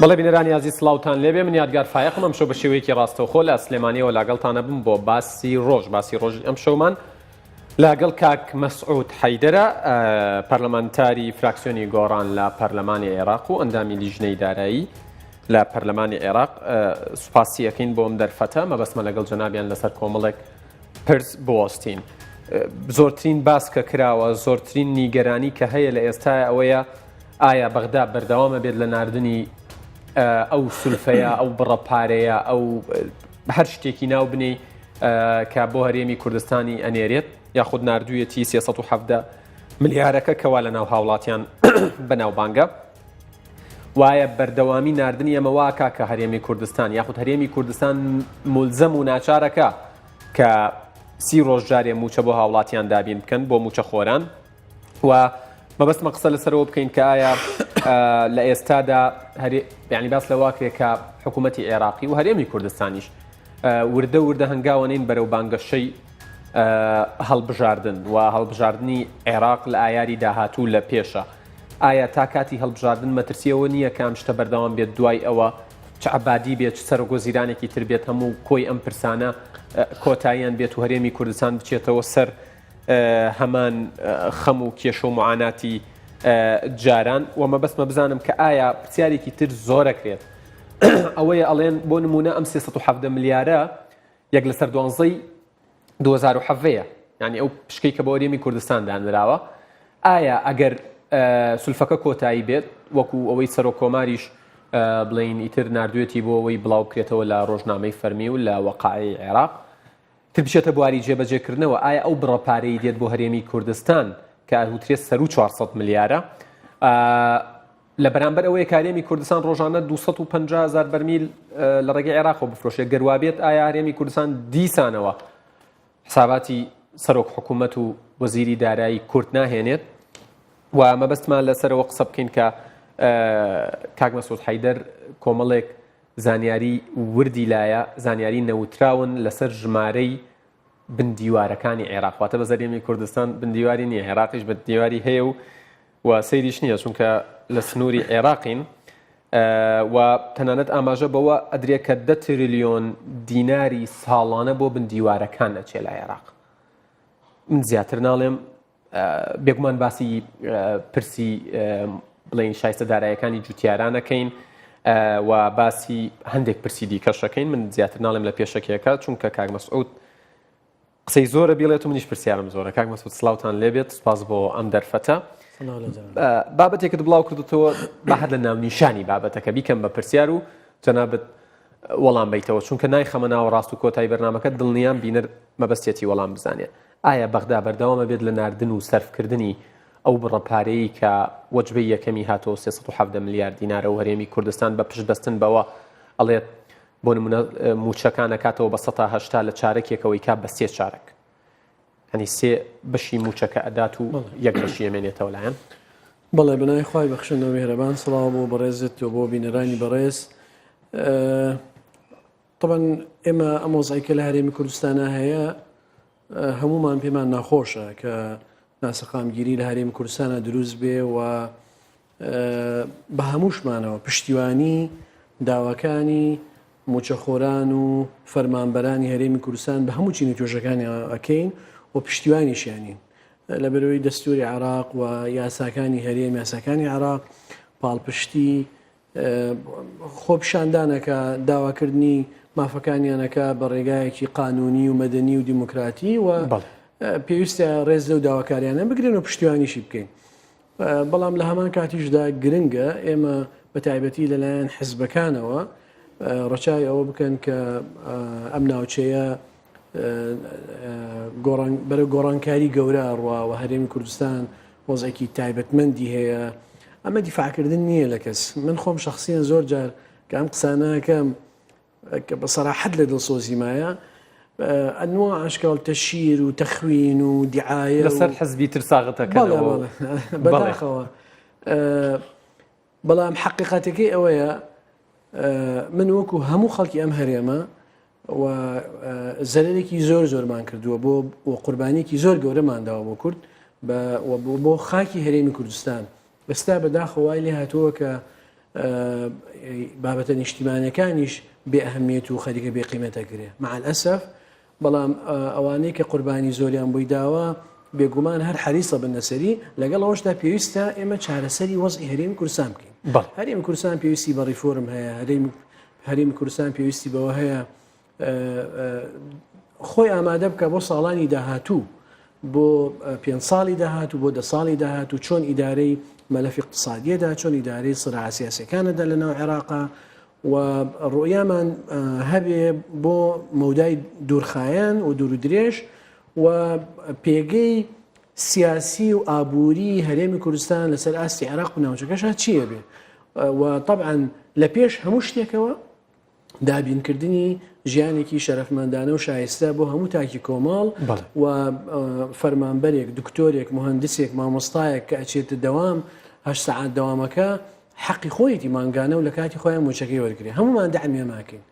بەڵێ بینەرانی ئازیز سڵاوتان لێبێ من یادگار فایەقم ئەمشەو بە شێوەیەکی ڕاستەوخۆ لە سلێمانیەوە لاگەڵتانە بم بۆ باسی ڕۆژ باسی ڕۆژی ئەمشەومان لاگەڵ کاک مەسعود حەیدەرە پەرلەمانتاری فراکسیۆنی گۆڕان لە پەرلەمانی عێراق و ئەندامی لیژنەی دارایی لە پەرلەمانی عێراق سوپاسی ئەکەین بۆ ئەم دەرفەتە مەبەستمە لەگەڵ جەنابیان لەسەر کۆمەڵێک پرس بوەستین. زۆرترین باس کە کراوە زۆرترین نیگەرانی کە هەیە لە ئێستایا ئەوەیە ئایا بەغدا بەردەوامە بێت لە ناردنی ئەو سولفەیە ئەو بڕە پارەیە ئەو هەر شتێکی ناو بنێی کە بۆ هەرێمی کوردستانی ئەنێرێت یاخود نردوویەتی 317 ملیارەکە کەوا لە ناو هاوڵاتیان بەناوبانگە وایە بەردەوامی ناردنی ئەمە واکا کە هەرێمی کوردستان یاخود هەرێمی کوردستان ملزەم و ناچارەکە کە سی ڕۆژ جارێ موچە بۆ هاوڵاتیان دابین بکەن بۆ موچە خۆران و مەبەستمە قسە لەسەرەوە بکەین کە ئایا لە ئێستادا ینی باس لەواکرێ کە حکوومەتتی عێراقی و هەرێمی کوردستانیش وردە وردە هەنگاوەنین بەرەو بانگەشەی هەڵبژاردن و هەڵبژاردنی عێراق لە ئایاری داهاتوو لە پێشە. ئایا تا کاتی هەڵبژاردن مەترسی ئەوە نییە کە ئەم شتە بەردەوام بێت دوای ئەوە چ عەبادی بێت چ سەرۆک وەزیرانێکی تر بێت هەموو کۆی ئەم پرسانە کۆتاییان بێت و هەرێمی کوردستان بچێتەوە سەر هەمان خەم و کێشە و معاناتی جاران و مەبەستمە بزانم کە ئایا پرسیارێکی تر زۆرەکرێت ئەوەیە ئەڵێن بۆ نمونە ئەم 317 ملیارە یەک لەسەر دوانزەی 2017 یە یعنی ئەو پشکەی کە بۆ هەرێمی کوردستان دانراوە ئایا ئەگەر سولفەکە کۆتایی بێت وەکو ئەوەی سەرۆک کۆماریش بڵین ئیتر نردوێتی بۆ ئەوەی بڵاو بکرێتەوە لە ڕۆژنامەی فەرمی و لە وەقای عێراق تر بچێتە بواری جێبەجێکردنەوە ئایا ئەو بڕە پارەی دێت بۆ هەرێمی کوردستان کە ئەوترێت سەرو 400 ملیارە لە بەرامبەر ئەوەیە کە هەرێمی کوردستان ڕۆژانە 250 هزار بەرمیل لە ڕێگەی عێراقەوە بفرۆشێت گەر وابێت ئایا هەرێمی کوردستان دیسانەوە حساباتی سەرۆک حکوومەت و وەزیری دارایی کورت ناهێنێت و مەبەستمان لەسەرەوە قسە بکەین کە کاک مەسعود حەیدەر کۆمەڵێک زانیاری وردی لایە زانیاری نەوتراون لەسەر ژمارەی بندیوارەکانی عێراق واتە بە زەرێمی کوردستان بندیواری نییە عێراقیش بە دیواری هەیە و و سەیریش نییە چونکە لە سنووری عێراقین و تەنانەت ئاماژە بەوە ئەدرێ کە دە تریلیۆن دیناری ساڵانە بۆ بندیوارەکان ئەچێ لە عێراق من زیاتر ناڵێم بێگومان باسی پرسی بڵین شایستە دارایەکانی جوتیارانەکەین و باسی هەندێک پرسی دیکەشەکەین من زیاتر ناڵێم لە پێشەکیەکە چونکە کاک مەسعود قسەی زۆرە بیڵێت و منیش پرسیارم زۆرە کاک مەسعود سڵاوتان لێبێت سپاس بۆ ئەم دەرفەتە بابەتێکت بڵاو کردوتەوە بە هەر لە ناونیشانی بابەتەکە بیکەم بە پرسیار و جەنابت وەڵام بیتەوە چونکە نایخەمە ناوە ڕاست و کۆتایی بەرنمەکە دڵنیام بینەر مەبەستێتی وەڵام بزانێ ئایا بەغدا بەردەوامە بێت لە ناردن و سەرفکردنی ئەو بڕە پارەیە کە وەجبەی یەکەمی هاتەوە 317 ملیار دینارە و هەرێمی کوردستان بە پشتبەستن بەوە ئەڵێت بۆ نمونە موچەکان ئەکاتەوە بە سەتا 80 لە چارەکێکەوە ئەیکا بە سێ چارەک هەنی سێ بەشی موچەکە ئەدات و یەک بەشی ئەمێنێتەوە لایەن. بەڵێ بەناوی خوای بەخشندە و میهرەبان سڵاو بۆ بەڕێزت و بۆ بینەرانی بەڕێز طبعا ئێمە ئەم وەزعی کە لە هەرێمی کوردستانە هەیە هەمومان پێمان ناخۆشە کە ناسەقامگیری لە هەرێمی کوردستانە دروست بێ و بە هەمووشمانەوە پشتیوانی داواکانی مووچەخۆران و فەرمانبەرانی هەرێمی کوردستان بە هەموو چین و توێژەکانی ئەکەین و پشتیوانیشیانین لەبەرەوەی دەستوری عراق و یاساکانی هەرێم یاساکانی عراق پاڵپشتی خۆپیشاندانەکە داواکردنی مافەکانیانەکە بە ڕێگایەکی قانونی و مەدەنی و دیموکراتی و پێویستە ڕێز لەو داواکاریانە بگرن و پشتیوانیشی بکەین. بەڵام لە هەمان کاتیشدا گرنگە ئێمە بە تایبەتی لەلایەن حزبەکانەوە ڕەچاوی ئەوە بکەن کە ئەم ناوچەیە بەرە گۆڕانکاری گەورە ڕوا و هەرێمی کوردستان وەزعێکی تایبەتمەندی هەیە ئەمە دیفاعکردن نییە لە کەس من خۆم شخصیان زۆر جار کە ئەم قسانەکەم کە بە سەراحەت لە دڵسۆزیمایە ئەنوا ئەشکال تەشیر و تەخوین و دیعاە لەسەر حزبی تر ساغتەکەنەوە بەداخەوە بەڵام حقیقەتەکەی ئەوەیە من وەکو هەموو خەڵکی ئەم هەرێمە و زەرێکی زۆر زۆرمان کردووە بۆ قوربانیکی زۆر گەورەمان داوە بۆ کورد بۆ خاکی هەرێمی کوردستان ئێستا بەداخەوە وای لێ هاتووە کە. بابەتە نیشتیمانەکانیش بێ ئەهمیەت و خەریکە بێ قیمەتە کرێ مع الاسف بەڵام ئەوانەی کە قوربانی زۆریان بۆی داوە بێگومان هەر حەریسە بن لەسەری، لەگەڵ ئەوەشدا پێویستە ئێمە چارەسەری وەزعی هەرێمی کوردستان بکەین. هەرێمی کوردستان پێویستی بە ڕیفۆرم هەیە، هەرێمی کوردستان پێویستی بەوە هەیە خۆی ئامادە بکە بۆ ساڵانی داهاتوو بۆ پێ ساڵی داهاتوو بۆ دە ساڵی داهاتوو چۆن ئیدارەی مەلەفی اقتصادیەدا چۆن ئیدارەی سرا سیاسەکانەدا لە ناو عێراقا و ڕوئیامان هەبێ بۆ مەودای دوورخایەن و دوور و درێژ و پێگەی سیاسی و ئابووری هەرێمی کوردستان لەسەر ئاستی عێراق و ناوچەکەشا چییە بێ و طبعا لە پێش هەموو شتێکەوە دابینکردنی ژیانێکی شەرەفمەندانە و شایستە بۆ هەموو تاکی کۆمەڵ و فەرمانبەرێک دکتۆرێک مهندسێک مامۆستایەک کە ئەچێتە دەوام هە سەعات دەوامەکە حەقی خۆیەتی مانگانە و لە کاتی خۆیان موچەکەی وەرگێ هەمومان دەعمی ئەماکەین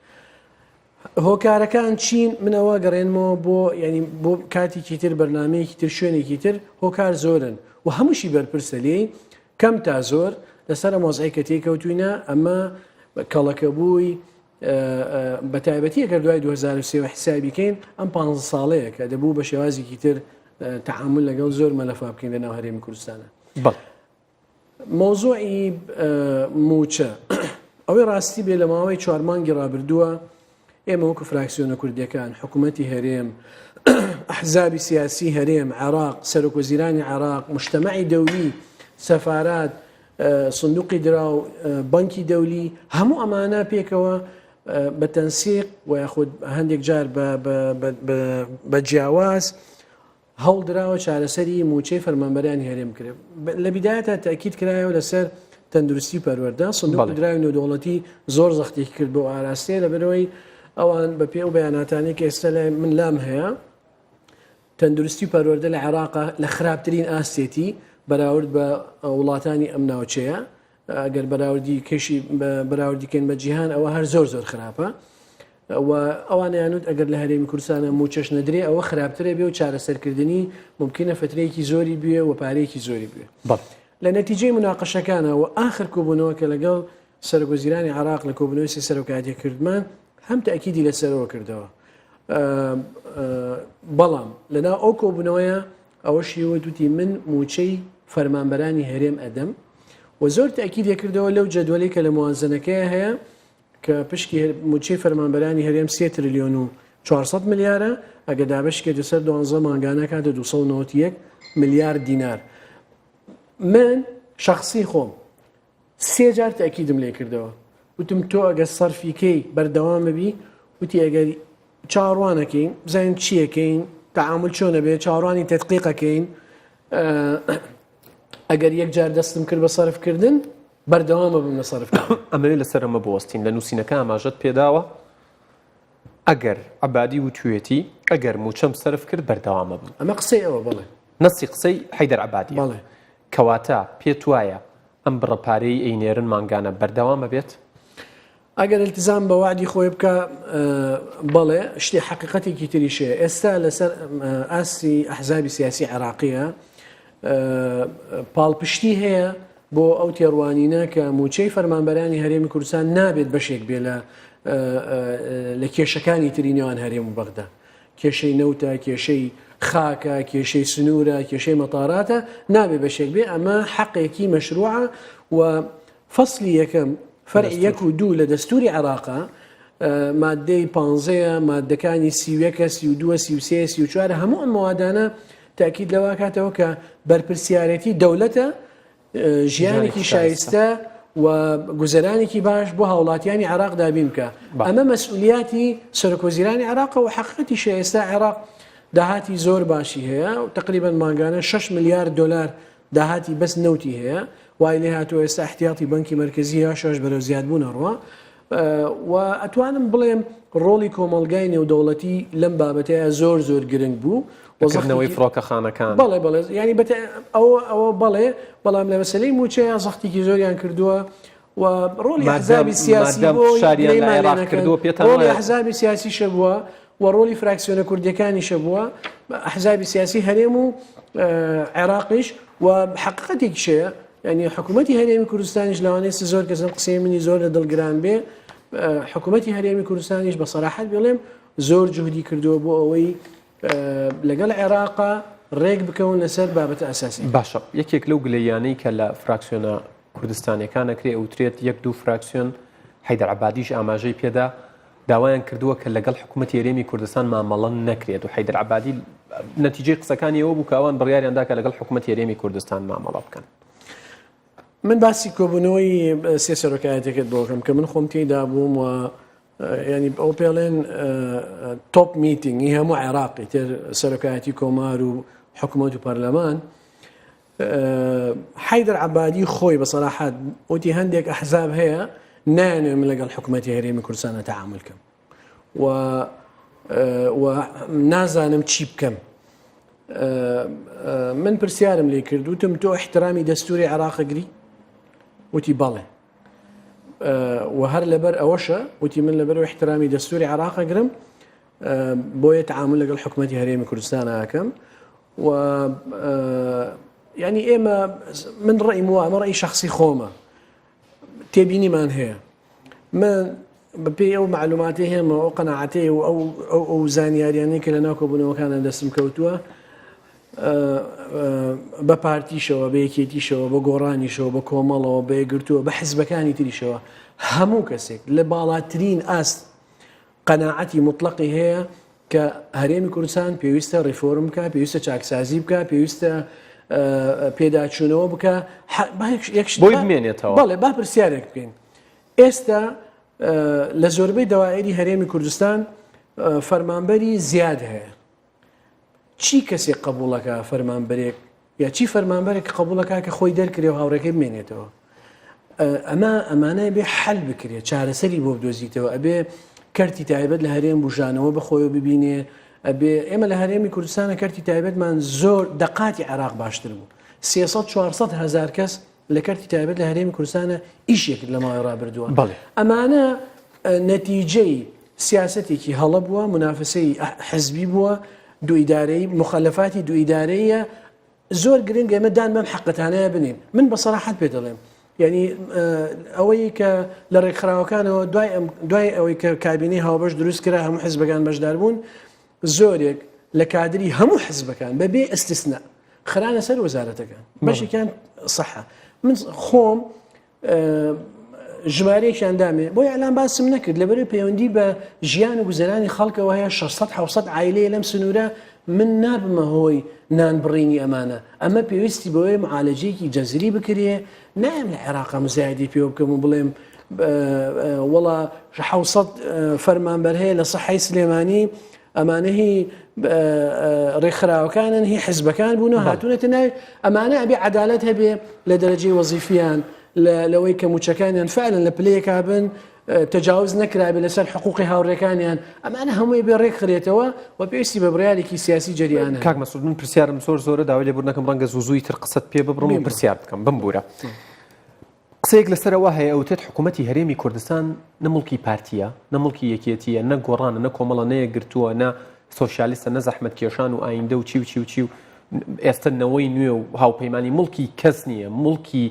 هۆکارەکان چین منەوە گەڕێنمەوە بۆ ینی بۆ کاتێکی تر بەرنمەیەکی تر شوێنێکی تر هۆکار زۆرن و هەمووشی بەرپرسە لێی کەم تا زۆر لەسەر مۆزعی کە تێکەوتوینە ئەمە کەڵەکەبووی بە تایبەتی ئەگەر دوای 2023 حسابی کەین ئەم پ ساڵەیە کە دەبوو بە شێوازێکی تر تعامل لەگەڵ زۆر مەلەفا بکەین لە ناو هەرێمی کوردستانە. مەوزوعی مووچە ئەوەی ڕاستی بێ لە ماوەی چوار مانگی ڕابردووە ئێمە وەکو فراکسیۆنە کوردیەکان حکوومەتی هەرێم ئەحزابی سیاسی هەرێم عێراق سەرۆک وەزیرانی عێراق مجتەمەعی دەولی سەفارات سندوقی دراو بانکی دەولی هەموو ئەمانە پێکەوە بە تەنسیق و یاخود هەندێک جار بە جیاواز هەوڵدراوە چارەسەری مووچەی فەرمانبەرانی هەرێم بکرێت. لە بیدایەتا تەئکید کرایەوە لەسەر تەندروستی و پەروەردە، سندوقی دراوی نێودەوڵەتی زۆر زەختێکی کرد بەو ئاراستەیە لەبەرئەوەی ئەوان بە پێی ئەو بەیاناتانەی کە ئێستا لای من لام هەیە تەندروستی و پەروەردە لە عێراق لە خراپترین ئاستێتی بەراورد بە وڵاتانی ئەم ناوچەیە ئەگەر بەراوردی کەشی بەراوردی کەین بە جیهان ئەوە هەر زۆر زۆر خراپە و ئەوانیانوت ئەگەر لە هەرێمی کوردستانە موچەش نەدرێ ئەوە خراپترە بێ و چارەسەرکردنی ممکنە فترەیەکی زۆری بوێ و پارەیەکی زۆری بوێ لە نەتیجەی مناقەشەکانە و ئاخر کۆبوونەوە کە لەگەڵ سەرۆکوەزیرانی عراق لە کۆبوونەوەی سێ سەرۆکایەتی کردمان هەم تەئکیدی لەسەرەوە کردەوە بەڵام لەناو ئەو کۆبوونەوەیە ئەوەشی وت وتی من مووچەی فەرمانبەرانی هەرێم ئەدەم و زۆر تەئکیدی کردەوە لەو جەدوەلەی کە لە موازنەکەی هەیە کە پشکی مووچەی فەرمانبەرانی هەرێم سێ ترلیۆن و 400 ملیارە ئەگە دابەشکێتە سەر دوانزە مانگانە کاتە 291 ملیار دینار من شخصی خۆم سێ جار تەئکیدم لێ کردەوە وتم تۆ ئەگەر سەرفی کەی بەردەوام بی وتی ئەگەر چاوەڕوانەکەین بزانین چیەکەین تەعامل چۆنە بێ چاوەڕوانی تەدقیقەکەین ئەگەر یەک جار دەستم کرد بە سەرفکردن بەردەوامە بم لە سەرف ئەمەوێ لەسەر ئەمە بوەستین لە نووسینەکە ئاماژەت پێداوە ئەگەر عەبادی وتوێتی ئەگەر موچەم سەرف کرد بەردەوامە بم ئەمە قسەی ئەوە بەڵێ نەسی قسەی حەیدەر عەبادیە بەڵێ کەواتە پێت وایە ئەم بڕە پارەی ئەینێرن مانگانە بەردەوام ئەبێت؟ ئەگەر التزام بە وەعدی خۆی بکا بەڵێ، شتی حەقیقەتێکی تریش هەیە ئێستا لەسەر ئاستی ئەحزابی سیاسی عێراقیە پاڵپشتی هەیە بۆ ئەو تێڕوانینە کە موچەی فەرمانبەرانی هەرێمی کوردستان نابێت بەشێک بێ لە لە کێشەکانی تری نێوان هەرێم و بەغدا. کێشەی نەوتە، کێشەی خاکە، کێشەی سنوورە، کێشەی مەتاراتە، نابێ بەشێک بێ، ئەمە حەقێکی مەشروعە و فەسلی یەکەم فەرعی یەک و دوو لە دەستوری عێراقا مادەی پانزەیە، مادەکانی سیوەکە، 32، 33، 34 هەموو ئەم موادانە تاکید لەوە کاتەوە کە بەرپرسیارێتی دەولەتە ژیانێکی شایستە و گوزەرانێکی باش بۆ هاوڵاتیانی عێراق دابین بکە ئەمە مەسئولیاتی سەرۆکوەزیرانی عێراقە و حەقیقەتیشە ئێستا عێراق داهاتی زۆر باشی هەیە و تقریبا مانگانە 6 ملیار دلار داهاتی بەس نەوتی هەیە وای لێ هاتووە ئێستا احتیاطی بەنکی مەرکەزی هەشەش بەرەو زیادبوون ئەڕوا و ئەتوانم بڵێم ڕۆڵی کۆمەڵگای نێودەوڵەتی لەم بابەتەیە زۆر زۆر گرنگ بوو وەزەکردنەوەی فڕۆکەخانەکان بەڵێ بەڵێ ینی بەت ئەوە ئەوە بەڵێ بەڵام لە مەسلەی مووچەیە زەختێکی زۆریان کردووە و ڕۆڵی حزابی سیاسی شاریان کردووە پێتان ڕۆڵی حزابی سیاسی شەبووە و ڕۆڵی فراکسیۆنە کوردیەکانی شەبووە حزابی سیاسی هەرێم و عێراقیش و حقیقەتێکیشەیە. یعنی حکوومەتی هەرێمی کوردستانیش لەوانەیە زۆر کەسم قسەی منی زۆر لە دڵگران بێ حکوومەتی هەرێمی کوردستانیش بە سەراحەت بڵێم زۆر جوهدی کردووە بۆ ئەوەی لەگەڵ عێراقا ڕێک بکەون لەسەر بابەتە ئەساسی. باشە یەکێک لەو گلەییانەی کە لە فراکسیۆنە کوردستانیەکان ئەکرێ ئەوترێت یەک دوو فراکسیۆن حەیدەر عەبادیش ئاماژەی پێدا داوایان کردووە کە لەگەڵ حکوومەتی هەرێمی کوردستان مامەڵە نەکرێت و حەیدەر عەبادی نەتیجەی قسەکانی ئەوە بوو کە ئەوان بڕیاریان دا کە لەگەڵ حکوومەتی هەرێمی کوردستان مامەڵە بکەن. من باسی کۆبوونەوەی سێ سەرۆکایەتەکەت بۆ بکەم کە من خۆم تێیدا بووم و ینی ئەو پێڵێن top meeting ی هەموو عێراقی تر سەرۆکایەتی کۆمار و حکوومەت و پەرلەمان حیدر عبادی خۆی بە سەراحات وتی هەندێک ئەحزاب هەیە نایەنێ من لەگەڵ حکوومەتی هەرێمی کوردستانە تەعامل کەم و و نازانم چی بکەم من پرسیارم لێ کرد وتم تۆ احترامی دەستوری عێراقەگری وتی بەڵێ و هەر لەبەر ئەوەشە وتی من لەبەر احترامی دەستوری عێراقەگرم بۆیە تعامل لەگەڵ حکوومەتی هەرێمی کوردستان ئاکەم و ینی ئێمە من ڕێیم وە ئەمە ڕێی شخصی خۆمە تێبینیمان هەیە من بەپێی ئەو معلوماتی هێمە ئەو قەنەعەتی و ئەو ئەو ئەو زانیاریانەی کە لە ناو کۆبوونەوەکانە دەستم کەوتووە بە پارتیشەوە بە یەکێتیشەوە بە گۆڕانیشەوە بە کۆمەڵەوە بە یەکگرتووە بە حزبەکانی تریشەوە هەموو کەسێک لە باڵاترین ئاست قەناعەتی مطلقی هەیە کە هەرێمی کوردستان پێویستە ڕیفۆرم بکە پێویستە چاکسازی بکە پێویستە پێداچوونەوە بکە بۆی بمێنێتەوە بەڵێ با پرسیارێک بکەین ئێستا لە زۆربەی دەوائری هەرێمی کوردستان فەرمانبەری زیاد هەیە چی کەسێک قبوڵەکە فەرمانبەرێک یا چی فەرمانبەرێک قبوڵەکە کە خۆی دەرکرێ و هاوڕێکەی بمێنێتەوە ئەمە ئەمانە بێ حل بکرێت چارەسەری بۆ بدۆزیتەوە ئەبێ کەرتی تایبەت لە هەرێم بژانەوە بەخۆی ببینێ ئەبێ ئێمە لە هەرێمی کوردستانە کەرتی تایبەتمان زۆر دەقاتی عێراق باشتر بوو 300 400 هزار کەس لە کەرتی تایبەت لە هەرێمی کوردستانە ئیشێک لە ماوەی ڕابردووە ئەمانە نەتیجەی سیاسەتێکی هەڵە بووە منافسەی حزبی بووە دوو ئیدارەی مخەلەفاتی دوو ئیدارەیە زۆر گرنگ ئێمە دان بەم حقەتانەیە بنین من بە سەراحەت پێ دەڵێم یعنی ئەوەی کە لە ڕێکخراوەکانەوە دوای ئەم دوای ئەوەی کە کابینەی هاوبەش دروست کرا هەموو حزبەکان بەشدار بوون زۆرێک لە کادری هەموو حزبەکان بەبێ ئەستسنا خرانە سەر وەزارەتەکان بەشێکیان سەحە من خۆم ژمارەیەکیان دامێ بۆ ئەلان باسم نەکرد لەبەرەی پەیوەندی بە ژیان و گوزەرانی خەڵکەوە هەیە 600 700 عیلەیە لەم سنوورە من نابمە هۆی نان بڕینی ئەمانە ئەمە پێویستی بەوەی معالەجەیەکی جەزری بکرێ نایم لە عێراق مزایدی پێوە بکەم و بڵێم وەڵا 600 فەرمانبەر هەیە لە سەحی سلێمانی ئەمانە هی ڕێکخراوەکانن هی حزبەکان بوون و هاتوونەتە ناوی ئەمانە ئەبێ عدالت هەبێ لە دەرەجەی وەزیفیان لەوەی کە موچەکانیان فعلن لە پلەیەکا بن تەجاوز نەکرابێ لەسەر حقوقی هاوڕێکانیان ئەمانە هەمووی بێ ڕێکخرێتەوە و پێویستی بە بڕیارێکی سیاسی جەریانە کاک مەسعود من پرسیارم زۆر زۆرە داوای لێبوردنەکەم ڕەنگە زوو زووی تر قسەت پێ ببڕم و پرسیار بکەم بمبورە. قسەیەک لەسەر ئەوە هەیە ئەوترێت حکوومەتی هەرێمی کوردستان نە موڵکی پارتییە، نە موڵکی یەکێتییە، نە گۆڕانە، نە کۆمەڵە، نە یەکگرتووە، نە سۆسیالیستە، نە زەحمەتکێشان و ئایندە و چی و چی و چی و ئێستە نەوەی نوێ و هاوپەیمانی موڵکی کەس نییە، موڵکی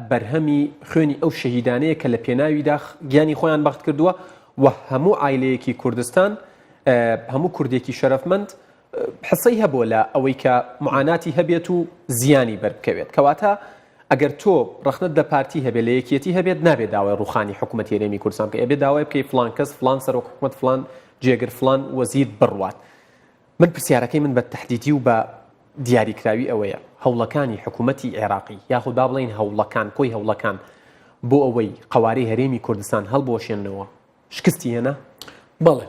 بەرهەمی خوێنی ئەو شەهیدانەیە کە لە پێناویدا گیانی خۆیان بەخت کردووە و هەموو عایلەیەکی کوردستان هەموو کوردێکی شەرەفمەند حسەی هەبووە لە ئەوەی کە معاناتی هەبێت و زیانی بەربکەوێت کەواتە ئەگەر تۆ ڕەخنەت لە پارتی هەبێت لە یەکیەتی هەبێت نابێت داوای ڕوخانی حکوومەتی هەرێمی کوردستان بکەی ئەبێت داوای بکەی فڵان کەس فڵان سەرۆک حکوومەت فڵان جێگر فڵان وەزیر بڕوات من پرسیارەکەی من بە تەحدیدی و بە دیاریکراوی ئەوەیە هەوڵەکانی حکوومەتی عێراقی یاخود با بڵێین هەوڵەکان کۆی هەوڵەکان بۆ ئەوەی قەوارەی هەرێمی کوردستان هەڵبوەشێننەوە شکستی هێنا؟ بەڵێ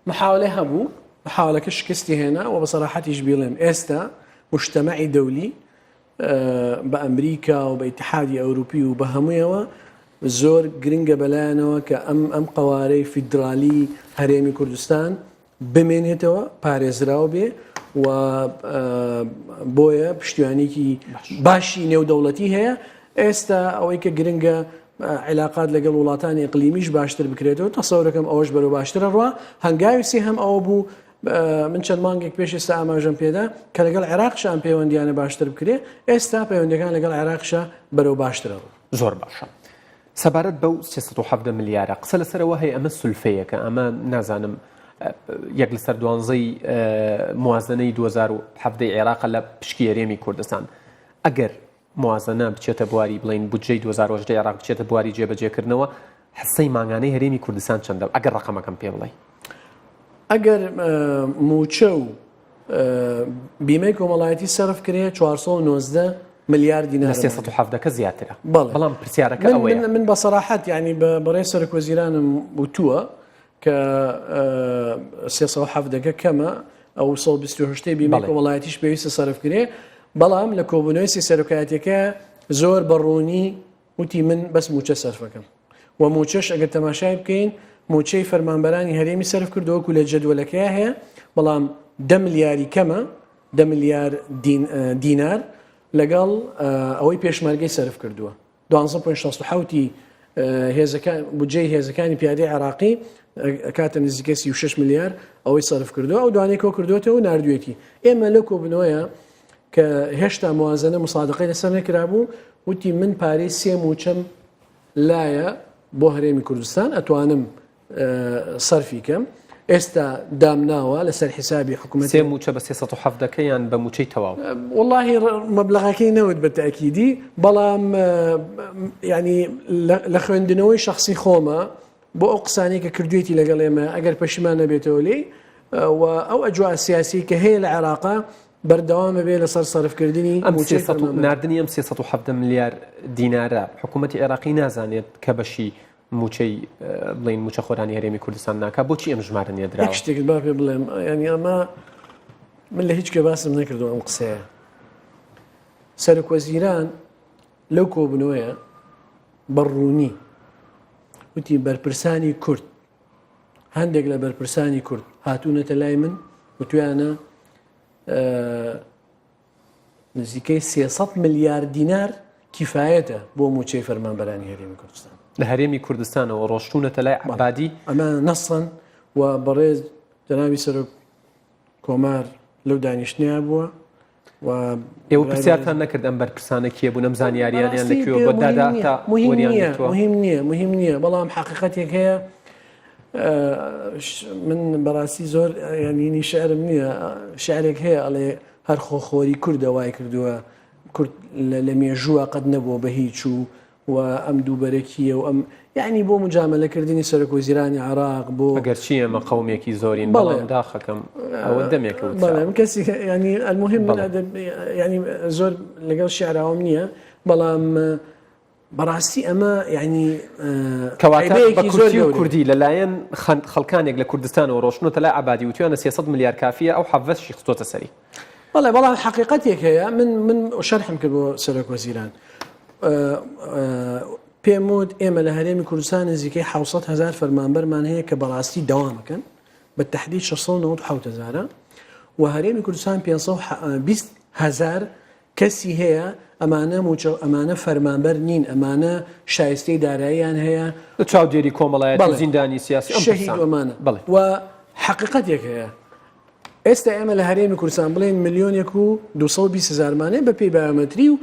محاولە هەبوو، محاولەکە شکستی هێنا و بە سەراحەتیش بیڵێم ئێستا مجتەمەعی دەولی بە ئەمریکا و بە ئیتحادی ئەوروپی و بە هەموویەوە زۆر گرنگە بەلایەنەوە کە ئەم ئەم قەوارەی فیدرالی هەرێمی کوردستان بمێنێتەوە پارێزراو بێ و بۆیە پشتیوانێکی باشی نێودەوڵەتی هەیە ئێستا ئەوەی کە گرنگە عیلاقات لەگەڵ وڵاتانی ئیقلیمیش باشتر بکرێتەوە، تەسەورەکەم ئەوەش بەرەو باشتر ئەڕوا، هەنگاوی سێهەم ئەوە بوو. من چەند مانگێک پێش ئێستا ئاماژەم پێدا کە لەگەڵ عێراقشا ئەم پەیوەندیانە باشتر بکرێ، ئێستا پەیوەندیەکان لەگەڵ عێراقشا بەرەو باشترە ڕوو. زۆر باشە. سەبارەت بەو 317 ملیارە قسە لەسەر ئەوە هەیە ئەمە سولفەیەکە ئەمە نازانم یەک لەسەر دوانزەی موازنەی 2017 عێراقە لە پشکی هەرێمی کوردستان ئەگەر موازنە بچێتە بواری بڵین بودجەی 2018 عێراق بچێتە بواری جێبەجێکردنەوە حسەی مانگانەی هەرێمی کوردستان چەندە ئەگەر ڕقەمەکەم پێ بڵێ ئەگەر موچە و بیمەی کۆمەڵایەتی سەرف کرێ 419 ملیار دینار لە 317 کە زیاترە بەڵام پرسیارەکە ئەوەیە من بە سەراحەت ینی بە بەڕێ سەرۆک وەزیرانم وتووە کە 317 کەمە ئەو 128 بیمەی کۆمەڵایەتیش پێویستە سەرف کرێ بەڵام لە کۆبوونەوەی سی سەرۆکایەتەکە زۆر بەڕوونی وتی من بەس موچە سەرفەکەم و موچەش ئەگەر تەماشای بکەین موچەی فەرمانبەرانی هەرێمی سەرف کردووە وەکو لە جەدوەلەکەیا هەیە بەڵام دە ملیاری کەمە دە ملیار دینار لەگەڵ ئەوەی پێشمەرگەی سەرف کردووە 12.67 هێزەکان بودجەی هێزەکانی پیادەی عراقی کاتە نزیکە 36 ملیار ئەوەی سەرف کردووە ئەو دوانەی کۆ کردوێتەوە نردوێتی ئێمە لە کۆبنەوەیە کە هێشتا موازنە مسادقەی لەسەر نەکرابوو وتی من پارەی سێ موچەم لایە بۆ هەرێمی کوردستان ئەتوانم سەرفی کەم ئێستا دامناوە لەسەر حیسابی حکوومەت سێ موچە بە 317 یان بە موچەی تەواو واللهی مەبلغەکەی نەوت بە تاکیدی بەڵام ینی لە خوێندنەوەی شخصی خۆمە بۆ ئەو قسانەی کە کردوێتی لەگەڵ ئێمە ئەگەر پەشیمان نەبێتەوە لێی و ئەو ئەجوا سیاسی کە هەیە لە عێراقا بەردەوام بێ لەسەر سەرفکردنی ئەم ناردنی ئەم 317 ملیار دینارە حکوومەتی عێراقی نازانێت کە بەشی موچەی بڵین موچەخۆرانی هەرێمی کوردستان ناکا بۆچی ئەم ژمارە نێدرا شتێک با پێ بڵێم ینی ئەمە من لە هیچ کە باسم نەکردو ئەم قسەیە سەرۆک وەزیران لەو کۆبنەوەیە بەڕوونی وتی بەرپرسانی کورد هەندێک لە بەرپرسانی کورد هاتوونەتە لای من وتویانە نزیکەی 300 ملیار دینار کیفاەتە بۆ موچەی فەرمانبەرانی هەرێمی کوردستان لە هەرێمی کوردستانەوە ڕۆشتونەتە لای عبادی ئەمە نەسەن و بەڕێز جەنابی سەرۆک کۆمار لەو دانیشتنەیا بووە و ئێوە پرسیارتان نەکرد ئەم بەرپرسانە کێ بوون ئەم زانیاریانیان لە کوێوە بۆ دادا تا مهم نییە مهم نییە مهم نییە بەڵام حقیقەتێک هەیە من بەڕاستی زۆر ینی شعرم نییە شعرێک هەیە ئەڵێ هەر خۆخۆری کوردە وای کردووە کورد لە مێژووە قەت نەبووە بە هیچ و و ئەم دووبەرەکییە و ئەم یەعنی بۆ موجامەلە کردنی سەرۆک وەزیرانی عێراق بۆ ئەگەرچی ئێمە قەومێکی زۆرین بەڵام داخەکەم ئەوە دەمێکە وتراوە. بەڵێ من کەسی یعنی المهم من ئەدەب یعنی زۆر لەگەڵ شعراوم نییە بەڵام بەڕاستی ئەمە یعنی کەواتە بە کورتی و کوردی لەلایەن خەڵکانێک لە کوردستانەوە ڕۆشتنەتە لای عەبادی وتویانە 300 ملیار کافیە ئەو حەڤەشی خستۆتە سەری. بەڵێ بەڵام حەقیقەتێک هەیە من من شەرحم کرد بۆ سەرۆک وەزیران پێم وت ئێمە لە هەرێمی کوردستان نزیکەی 600 هزار فەرمانبەرمان هەیە کە بەڕاستی دەوامەکەن بە تحدید 697 هزارە و هەرێمی کوردستان 520 هزار کەسی هەیە ئەمانە موچە ئەمانە فەرمانبەر نین ئەمانە شایستەی داراییان هەیە چاودێری کۆمەڵایەتی زیندانی سیاسی شەهید ئەمانە و حقیقەتێک هەیە ئێستا ئێمە لە هەرێمی کوردستان بڵێن ملیۆنێک و 220 هزارمانەیە بە پێی بایۆمەتری و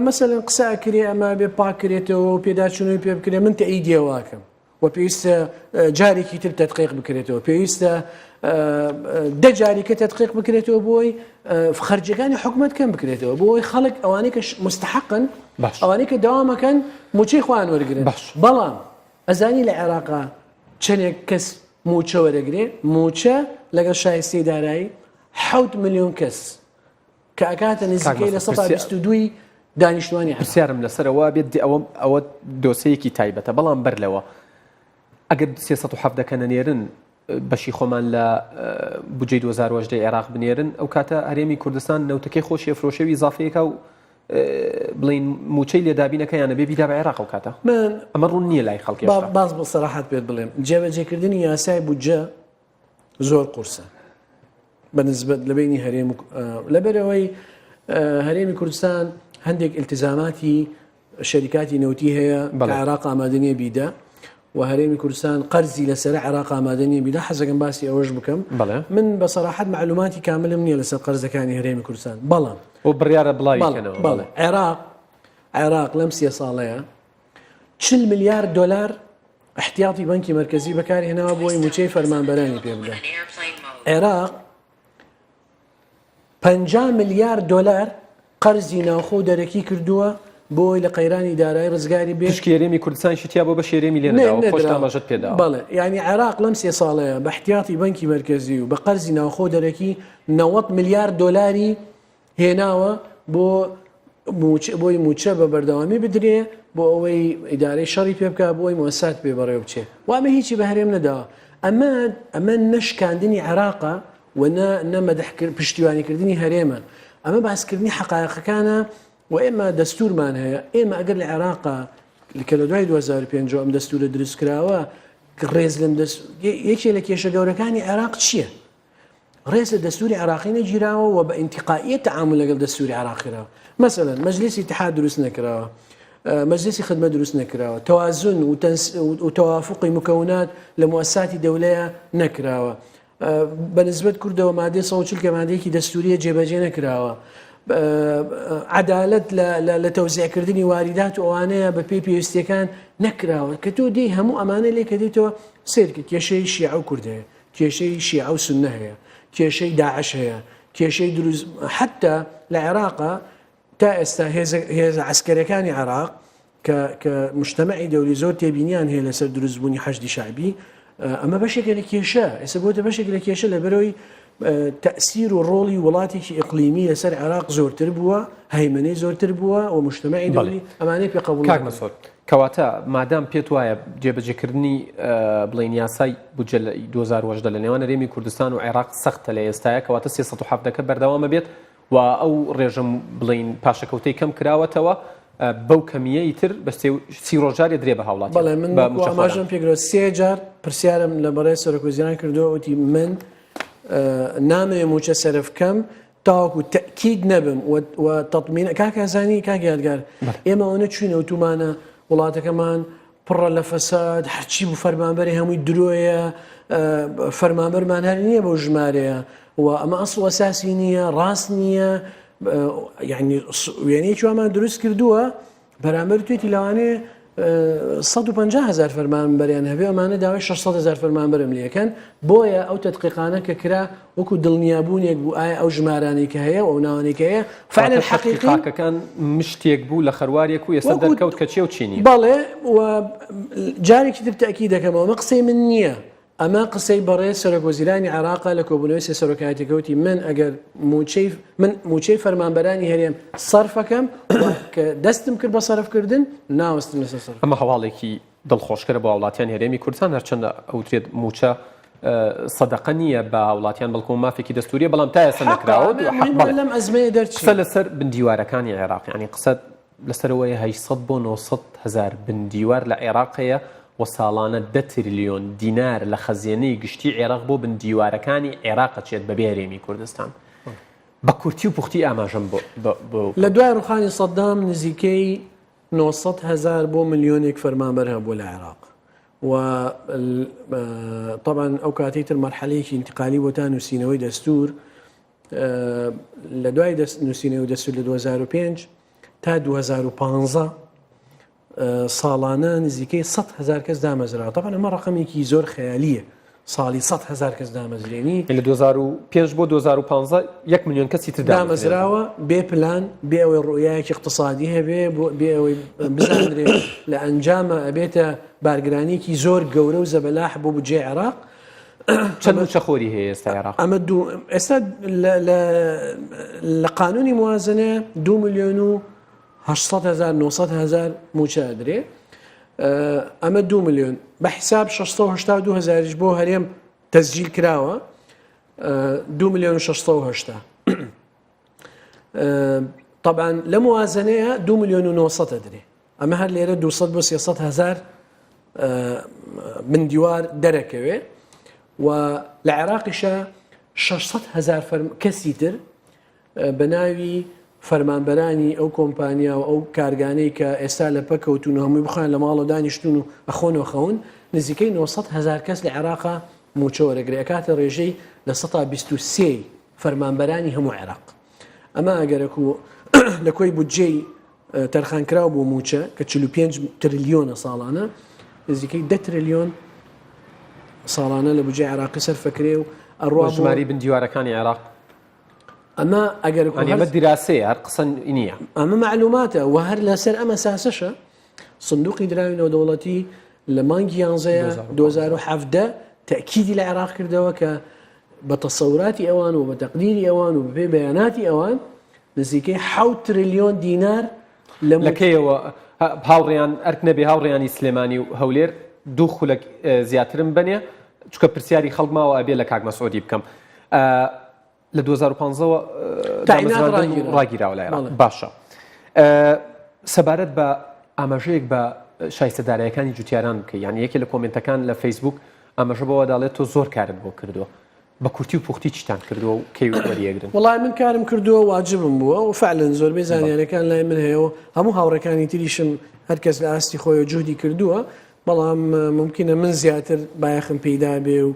مەسەلەن قسە ئەکرێ ئەمە بێ پاک کرێتەوە و پێداچوونەوەی پێ بکرێ من تەئیدی ئەوە ئەکەم و پێویستە جارێکی تر تەدقیق بکرێتەوە پێویستە دە جاریکە تەدقیق بکرێتەوە بۆی خەرجەکانی حکومت کەم بکرێتەوە بۆی خەڵک ئەوانەی کە مستحقن ئەوانەی کە داوامەکەن موچەی خۆیان وەرگن بەڵام ئەزانی لە عێراقا چەندێک کەس مووچە وەرەگرێ، مووچە لەگەڵ شایستەی دارایی حەوت ملیۆن کەس کە ئەکاتە نزیکەی 22% دانیشتوانی عێراق. پرسیارم لەسەر ئەوە بێت ئەوە ئەوە دۆسەیەکی تایبەتە بەڵام بەر لەوە ئەگەر 317 کە نەنێرن بەشی خۆمان لە بودجەی 2018 عێراق بنێرن ئەو کاتە هەرێمی کوردستان نەوتەکەی خۆشی ئەفرۆشێ و ئیزافەیەکە و بڵین موچەی لێ دابینەکە یانە بێ بیدا بە عێراق ئەو کاتە من ئەمە ڕوون نییە لای خەڵکی باز بە سەراحەت پێت بڵێم جێبەجێکردنی یاسای بودجە زۆر قورسە بە نسبەت لە بینی هەرێم لەبەرەوەی هەرێمی کوردستان هەندێک التزاماتی شەریکاتی نەوتی هەیە بە عێراق ئامادە نییە بیدا. و هەرێمی کوردستان قەرزی لەسەرە عێراق ئامادە نییە بیدا حەزەکەم باسی ئەوەش بکەم من بە سەراحەت مەعلوماتی کاملم نییە لەسەر قەرزەکانی هەرێمی کوردستان بەڵام و بڕیارە بڵاوی کەنەوە. بەڵێ عێراق عێراق لەم سێ ساڵەیە 40 ملیار دۆلار احتیاطی بەنکی مەرکەزی بەکارهێناوە بۆی موچەی فەرمانبەرانی پێ بدە عێراق 50 ملیار دۆلار قەرزی ناوخۆ و دەرەکی کردووە بۆ ئەوەی لە قەیرانی دارایی ڕزگاری بێت. پشکی هەرێمی کوردستانیشی تیا بووە بەشی هەرێمی لێ نەداوە، خۆشت ئاماژەت پێ داوە. بەڵێ، یانی عێراق لەم سێ ساڵەیە بە احتیاتی بەنکی مەرکەزی و بە قەرزی ناوخۆ و دەرەکی 90 ملیار دۆلاری هێناوە بۆ مووچە بۆی مووچە بە بەردەوامی بدرێ بۆ ئەوەی ئیدارەی شەڕی پێ بکا بۆ ئەوەی موسسات پێ بەڕێوە بچێ و ئەمە هیچی بە هەرێم نەداوە ئەمە ئەمە نەشکاندنی عێراقە و نە نە مەدح پشتیوانیکردنی هەرێمە ئەمە باسکردنی حەقایقەکانە و ئێمە دەستورمان هەیە ئێمە ئەگەر لە عێراقا کە لە دوای 2005 ئەم دەستورە دروست کراوە ڕێز لەم دەست یەکێ لە کێشە گەورەکانی عێراق چییە؟ ڕێز لە دەستوری عێراقی نەگیراوە و بە ئینتیقائیە تەعامول لەگەڵ دەستوری عێراق کراوە مەسەلەن مەجلیسی ئیتحاد دروست نەکراوە مەجلیسی خدمە دروست نەکراوە تەوازن و تەوافقی مکەونات لە موسساتی دەولەیە نەکراوە بە نسبەت کوردەوە مادەی 140 کە مادەیەکی دەستوریە جێبەجێ نەکراوە عەدالەت لە تەوزیعکردنی واریدات و ئەوانەیە بە پێی پێویستیەکان نەکراوە کە تۆ دی هەموو ئەمانە لێکە دێتەوە سێرکە کێشەی شیعە و کورد هەیە کێشەی شیعە و سوننە هەیە کێشەی داعش هەیە کێشەی دروست حتا لە عێراقا تا ئێستا هێزە عسکەرەکانی عێراق کە کە مجتەمەعی دەولی زۆر تێبینیان هەیە لەسەر دروستبوونی حەشدی شەعبی ئەمە بەشێکە لە کێشە ئێستا بۆتە بەشێک لە کێشە لە بەرەوەی تەسیر و ڕۆڵی وڵاتێکی ئیقلیمی لەسەر عێراق زۆرتر بووە هەیمنەی زۆرتر بووە و مجتەمەعی دەولی ئەمانەی پێ قبوڵ کاک مەسعود کەواتە مادام پێت وایە جێبەجێکردنی بڵێین یاسای بودجە لە 2018 لە نێوان هەرێمی کوردستان و عێراق سەختە لە ئێستایا کەواتە 317 کە بەردەوامە بێت و ئەو ڕێژە بڵێین پاشەکەوتەی کەم کراوەتەوە بەو کەمییە ئیتر بە سی ڕۆژ جارێ درێ بە هاوڵاتیان بەڵێ من بە وەکو مووچەخۆران. ئاماژەم پێکرا سێ جار پرسیارم لە بەڕێز سەرۆکوەزیران کردووە وتی من نامەوێ مووچە سەرف بکەم تاوەکو تەئکید نەبم و تەتمین کاک ئەزانی کاک یادگار ئێمە ئەوەنە چوینە وتومانە وڵاتەکەمان پڕە لە فەساد هەرچی بوو فەرمانبەری هەمووی درۆیە فەرمانبەرمان هەر نییە بەو ژمارەیە و ئەمە ئەسڵ ئەساسی نییە ڕاست نییە یعنی وێنەیەکی وامان دروست کردووە بەرامبەر توێتی لەوانەیە 150 هزار فەرمانبەریان هەبێ ئەمانە داوای 600 هزار فەرمانبەرم لەکەن بۆیە ئەو تدقیقانە کە کرا وەکو دڵنیابوونێک بوو ئایا ئەو ژمارانەی کە هەیە و ئەو ناوانەی کە هەیە فعلا حەقیقی تەدقیقاکەکان مشتێک بوو لە خەروارێک و ئێستا دەرکەوت کە چیە و چی نییە. بەڵێ و جارێکی تر تەئکید دەکەمەوە ئەمە قسەی من نییە ئەمە قسەی بەڕێز سەرۆک وەزیرانی عێراقە لە کۆبوونەوەی سێ سەرۆکایەتیەکە وتی من ئەگەر مووچەی من مووچەی فەرمانبەرانی هەرێم سەرفەکەم کە دەستم کرد بە سەرفکردن ناوەستم لەسەر سەرف. ئەمە هەواڵێکی دڵخۆشکەرە بۆ هاوڵاتیانی هەرێمی کوردستان، هەرچەندە ئەوترێت مووچە سەدەقە نییە بە هاوڵاتیان بەڵکو مافێکی دەستوریە بەڵام تا ئێستا نەکراوە لەم ئەزمەیە دەرچین. قسە لەسەر بندیوارەکانی عێراق یانی قسە لەسەرەوەی 800 بۆ 900 هەزار بندیوار لە عێراق هەیە و ساڵانە 10 تریلیۆن دینار لە خەزێنەی گشتی عێراق بۆ بندیوارەکانی عێراق ئەچێت بەبێ هەرێمی کوردستان. بە کورتی و پوختی ئاماژەم بۆ لە دوای ڕوخانی سەدام نزیکەی 900 هەزار بۆ ملیۆنێک فەرمانبەر هەبوو لە عێراق و طبعا ئەو کاتەی تر مەرحەلەیەکی ئینتقالی بۆ تا نووسینەوەی دەستور لە دوای دەست نووسینەوەی دەستور لە 2005 تا 2015 ساڵانە نزیکەی 100 هزار کەس دامەزراوە طبعا ئەمە ڕقمێکی زۆر خەیالیە ساڵی 100 هزار کەس دامەزرێنی لە 2005 بۆ 2015 یەک ملیۆن کەسی تر دامەزراوە بێ پلان بێ ئەوەی ڕوئیایەکی اقتصادی هەبێ بێ ئەوەی بزانرێ لە ئەنجامە ئەبێتە بارگرانیەکی زۆر گەورە و زەبەلاح بۆ بودجەی عێراق چەند مووچەخۆری هەیە ئێستا عێراق؟ ئەمە دوو ئێستا لە قانونی موازنە دو ملیۆن و 800 هزار 900 هزار مووچە ئەدرێ ئەمە دو ملیۆن بە حیساب 682 هزاریش بۆ هەرێم تەسجیل کراوە دو ملیۆن و 680 طبعا لە موازنەیە دو ملیۆن و 900 ئەدرێ ئەمە هەر لێرە 200 بۆ 300 هزار من دیوار دەرەکەوێ و لە عێراقیشە 600 هزار کەسی تر بە ناوی فەرمانبەرانی ئەو کۆمپانیا و ئەو کارگانەی کە ئێستا لە پەک کەوتوون و هەمووی بخۆیان لە ماڵەوە دانیشتوون و ئەخۆن و خەون، نزیکەی 900 هەزار کەس لە عێراقا مووچە وەرەگرێ، ئەکاتە ڕێژەی 23% ی فەرمانبەرانی هەموو عێراق. ئەمە ئەگەرەکو لە کۆی بودجەی تەرخانکراو بۆ مووچە کە 45 ترلیۆنە ساڵانە، نزیکەی 10 ترلیۆن ساڵانە لە بودجەی عێراقی سەرفەکرێ و ئەڕوا بۆ ژمارەی بن دیوارەکانی عێراق. ئەمە ئەگەر ئەمە دیراسەیە هەر قسە نییە ئەمە معلوماتە و هەر لەسەر ئەمە ساسەشە سندوقی دراوی نێودەوڵەتی لە مانگی یانزەیە 2017 تەکیدی لە عێراق کردەوە کە بە تەسەوراتی ئەوان و بە تەقدیری ئەوان و بەپێی بەیاناتی ئەوان نزیکەی 6 تریلیۆن دینار لە لەکەیەوە هاوڕیان ئەرک نەبێ هاوڕیانی سلێمانی و هەولێر دوو خولەک زیاترم بنێ چکە پرسیاری خەڵک ماوە ئەبێ لە کاک مەسعودی بکەم لە 2015 وە دامەزراندن ڕاگیراوە لای عێراق باشە سەبارەت بە ئاماژەیەک بە شایستە دارایەکانی جوتیاران بکە یان یەکێ لە کۆمنتەکان لە فەیسبوک ئاماژە بەوە داڵێت تۆ زۆر کارت بۆ کردووە بە کورتی و پوختی چیتان کردووە و کەی وەریەگرن وڵای من کارم کردووە واجبم بووە و فعلەن زۆربەی زانیارەکان لای من هەیە و هەموو هاوڕێکانی تریشم هەرکەس لە ئاستی خۆی جوهدی کردووە بەڵام مومکینە من زیاتر بایەخم پێی دابێ و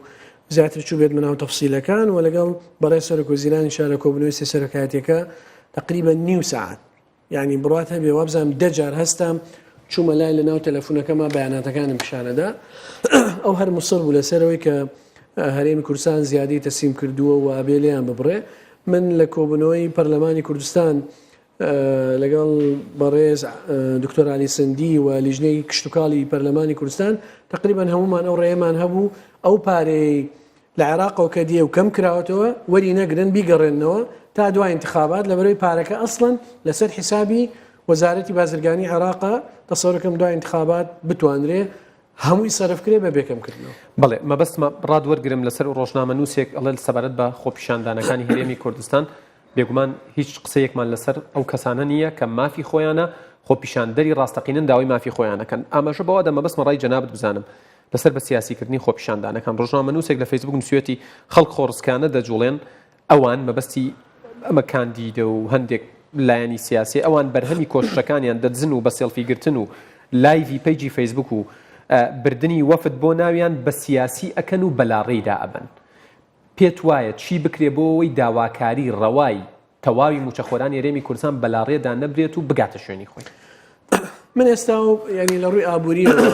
زیاتر چووبێتمە ناو تەفسیلەکان و لەگەڵ بەڕێز سەرۆک وەزیرانی شارە کۆبوونەوەی سێ سەرۆکایەتیەکە تقریبا نیو سەعات یعنی بڕات هەبێ وابزانم دە جار هەستام چوومە لای لە ناو تەلەفونەکەما بەیاناتەکانم پیشانەدا ئەو هەر مسڕ بوو لەسەرەوەی کە هەرێمی کوردستان زیادەی تەسلیم کردووە و ئەبێ لێیان ببڕێ من لە کۆبوونەوەی پەرلەمانی کوردستان لەگەڵ بەڕێز دکتۆر علی سندی و لیژنەی کشتتوکاڵی پەرلەمانی کوردستان تقریبان هەمومان ئەو ڕێمان هەبوو ئەو پارەی لە عێراقەوە کە دیە و کەم کراوەتەوە وەری نەگرن بیگەڕێنەوە تا دوای انتخابات لە بەرەوەی پارەکە ئەسڵەن لەسەر حیسابی وەزارەتی بازرگانی عێراقا تەسەورەکەم دوای انتخابات بتوانرێ هەمووی سەرف کرێ بە بێکەم کردنەوە. بەڵێ مەبەستمە ڕات وەرگرم لەسەر ڕۆژنامەنووسێک ئەڵێ سەبارەت بە خۆپیشاندانەکانی هەرێمی کوردستان بێگومان هیچ قسەیەکمان لەسەر ئەو کەسانە نییە کە مافی خۆیانە خۆپیشاندەری ڕاستەقینەن داوای مافی خۆیان ئەکەن ئاماژە بەوە دەم مەبەستمە ڕای جەنابت بزانم لەسەر بە سیاسیکردنی خۆپیشاندانەکان ڕۆژنامەنووسێک لە فەیسبوک نووسیویەتی خەڵک خۆڕسکانە دەجوڵێن ئەوان مەبەستی ئەمە کاندیدە و هەندێک لایەنی سیاسی ئەوان بەرهەمی کۆششەکانیان دەدزن و بە سێڵفی گرتن و live ی page ی فەیسبوک و بردنی وەفد بۆ ناویان بە سیاسی ئەکەن و بەلاڕێیدا ئەبەن پێت وایە چی بکرێ بۆ ئەوەی داواکاری ڕەوای تەواوی مووچەخۆرانی هەرێمی کوردستان بەلاڕێدا نەبرێت و بگاتە شوێنی خۆی؟ من ئێستا و یعنی لە ڕووی ئابووریەوە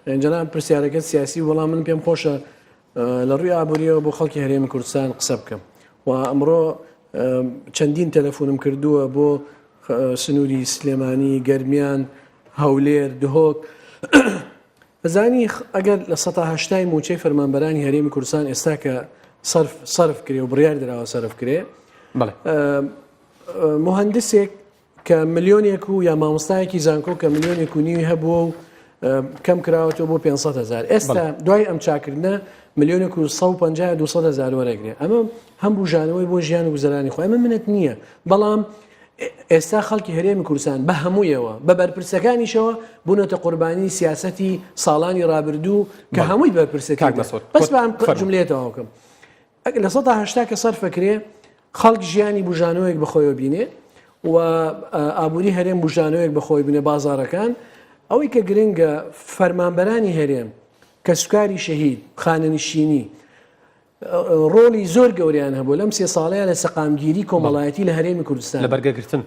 یعنی جەناب پرسیارەکە سیاسی وەڵام من پێم خۆشە لە ڕووی ئابووریەوە بۆ خەڵکی هەرێمی کوردستان قسە بکەم و ئەمڕۆ چەندین تەلەفۆنم کردووە بۆ سنووری سلێمانی گەرمیان هەولێر دهۆک ئەزانی ئەگەر 80% ی مووچەی فەرمانبەرانی هەرێمی کوردستان ئێستا کە سەرف سەرف کرێ و بڕیار دراوە سەرف کرێ مهندسێک کە ملیۆنێک و یا مامۆستایەکی زانکۆ کە ملیۆنێک و نیوی هەبووە و کەم کراوەتەوە بۆ 500 هزار ئێستا دوای ئەم چاکردنە ملیۆنێک و 150 200 هزار وەرەگرێ ئەمە هەم بژانەوەی بۆ ژیان و گوزەرانی خۆی ئەمە منەت نییە بەڵام ئێستا خەڵکی هەرێمی کوردستان بە هەموویەوە بە بەرپرسەکانیشەوە بوونەتە قوربانی سیاسەتی ساڵانی ڕابردوو کە هەمووی بەرپرسەکە بەس بە ئەم جملێتەوەکەم ئەگەر 80% کە سەرفەکرێ خەڵک ژیانی بوژانەوەیەک بەخۆیەوە بینێ و ئابووری هەرێم بوژانەوەیەک بەخۆی بینێ بازارەکان ئەوەی کە گرنگە فەرمانبەرانی هەرێم کەسوکاری شەهید خانەنشینی ڕۆڵی زۆر گەوریان هەبوو لەم سێ ساڵەیە لە سەقامگیری کۆمەڵایەتی لە هەرێمی کوردستان لە بەرگەگرتن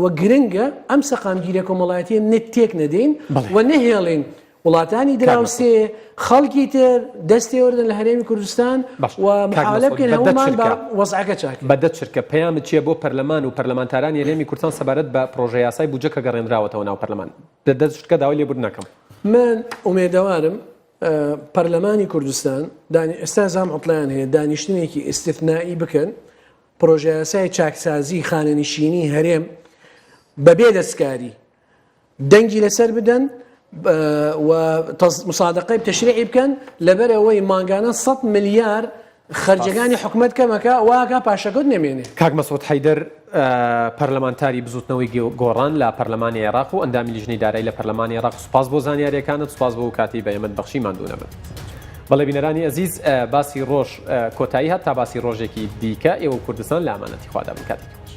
و گرنگە ئەم سەقامگیریە کۆمەڵایەتیە نەت تێک نەدەین و نەهێڵین وڵاتانی دراوسێ خەڵکی تر دەست تێوەردن لە هەرێمی کوردستان و محاولە بکەین هەموومان بە وەزعەکە چاک بە دە چرکە پەیامت چییە بۆ پەرلەمان و پەرلەمانتارانی هەرێمی کوردستان سەبارەت بە پڕۆژەیاسای بودجە کە گەڕێنراوەتەوە ناو پەرلەمان؟ دە دە چرکە داوای لێبوردن ئەکەم. من ئومێدەوارم پەرلەمانی کوردستان ئێستا زام عوتڵەیان هەیە دانیشتنێکی ئیستثنائی بکەن پڕۆژەیاسای چاکسازی خانەنشینی هەرێم بەبێ دەستکاری دەنگی لەسەر بدەن و مسادقەی تەشریعی بکەن لەبەر ئەوەی مانگانە 100 ملیار خەرجەکانی حکومەت کەمەکە واکە پاشەکەوت نەمێنێ. کاک مەسعود حەیدەر پەرلەمانتاری بزوتنەوەی گۆڕان لە پەرلەمانی عێراق و ئەندامی لیژنەی دارایی لە پەرلەمانی عێراق سوپاس بۆ زانیاریەکانت سوپاس بۆ ئەو کاتەی بە ئێمەت بەخشی ماندوو نەبن. بەڵێ بینەرانی ئەزیز باسی ڕۆژ کۆتایی هات تا باسی ڕۆژێکی دیکە ئێوە و کوردستان لە ئامانەتی خوادا بن کاتێکی خۆش.